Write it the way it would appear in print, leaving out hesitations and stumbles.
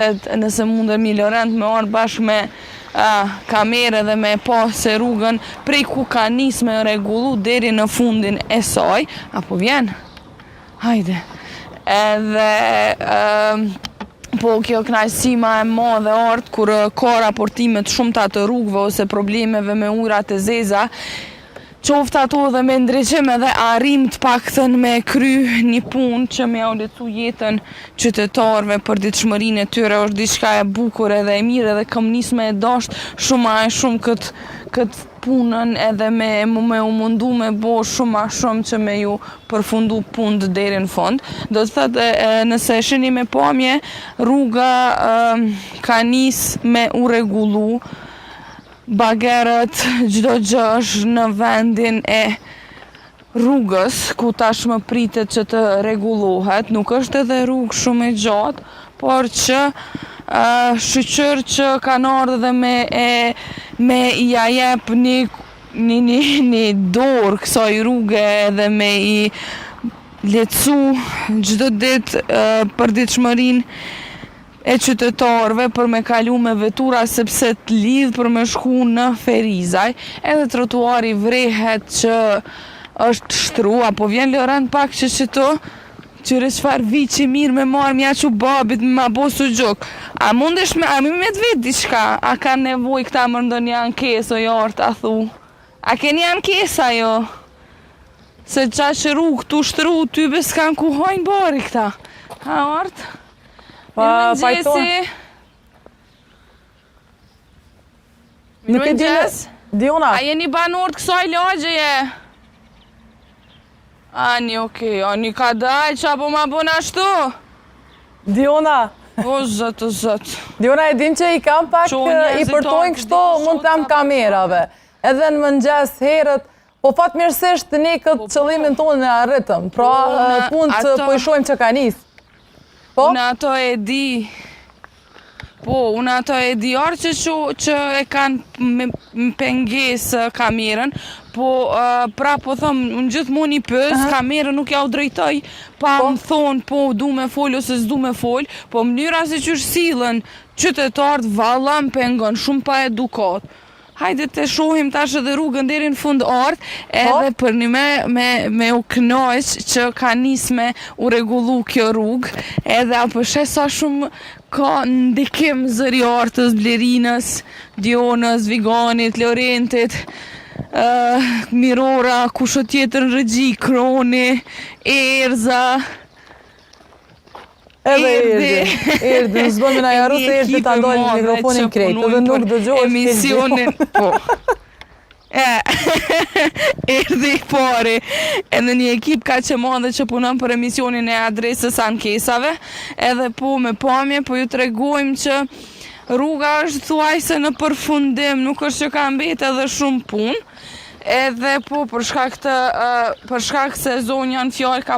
Nëse mundemi Lorent me ardhë bashkë me kamerë dhe me pa se rrugën prej ku ka nis me rregullu deri në fundin e saj, apo vjen? Hajde. Edhe po kjo knaqësi ma e madhe ardhë kur ka raportime të shumta të rrugëve ose problemeve me ujrat e zeza, Qoftë ato dhe me ndriçim edhe arrim të paktën me kry një punë që me jau lehtësu jetën qytetarëve përditshmërinë e tyre është diçka e bukur edhe e mirë edhe kam nis me e dasht shumë ma e shumë këtë këtë punën edhe me me u mundu me bo shumë ma shumë që me ju përfundu punët deri në fund. Do të thotë nëse e shihni me pamje rruga ka nis me u rregullu Bagerët, çdo gjë është në vendin e rrugës, ku tashmë pritet që të rregullohet. Nuk është edhe rrugë shumë e gjatë, por që shyqyr që kanë ardhë dhe me e me ia jep një një një, një dorë kësaj rruge edhe me i lehtësu çdo ditë përditshmërinë e qytetarëve për me kalu me vetura sepse të lidh për me shku në Ferizaj edhe trotuari vrehet që është shtru apo vjen Lorent pak që qëtu qyre çfarë viçi mirë me marrë m'ja çu babit me ma bo suxhuk a mundesh me a me të vet diçka a kanë nevojë këta për ndonjë ankesë o Art a thu a keni ankesa jo se qaq rrugë tu shtru ty be s'kan ku hajnë bari këta ha Art Pa, Mirëmëngjesi. Nuk e di Diona. A jeni banorë të kësaj lagjeje? Ani, okej, ani ka dalë, qa po ma bon ashtu? Diona. O, zot, o, zot. Diona, e dim që i kam pak, i përtojnë kështu, mund të them kamerave. Edhe në mëngjes herët, po fatmirësisht ne këtë po, po. qëllimin tonë e arritëm. Pra, po, punët po i shohim që ka nisë. Po? Unë ato e di. Po, unë ato e di arë që, që, që e kanë me, me pengesë kamerën, po uh, pra po thom, unë gjithmonë i pys, uh -huh. kamerën nuk ja u drejtoj, pa po. më thonë, po du me fol ose s'du me fol, po mënyra se qysh sillen qytetarët valla më pengon, shumë pa edukatë. Hajde të shohim tash edhe rrugën deri në fund art, edhe po. për një me, me, me u knaq që ka nis me u rregullu kjo rrugë, edhe apo sheh sa shumë ka ndikim zëri Artës, Blerinës, Dionës, Viganit, Lorentit, uh, Mirora, kusho tjetër në regji, Kroni, Erza, Edhe Erdi. Erdi, s'bën me na harru se Erdi ta ndalë mikrofonin krejt, edhe nuk dëgjohet emisionin. Po. E, Erdi i pari, edhe një ekip kaq e madhe që punon për emisionin e adresës ankesave, edhe po me pamje, po ju tregojmë që rruga është thuajse në përfundim, nuk është që ka mbet edhe shumë punë, edhe po për shkak të, për shkak se zonja në fjalë ka.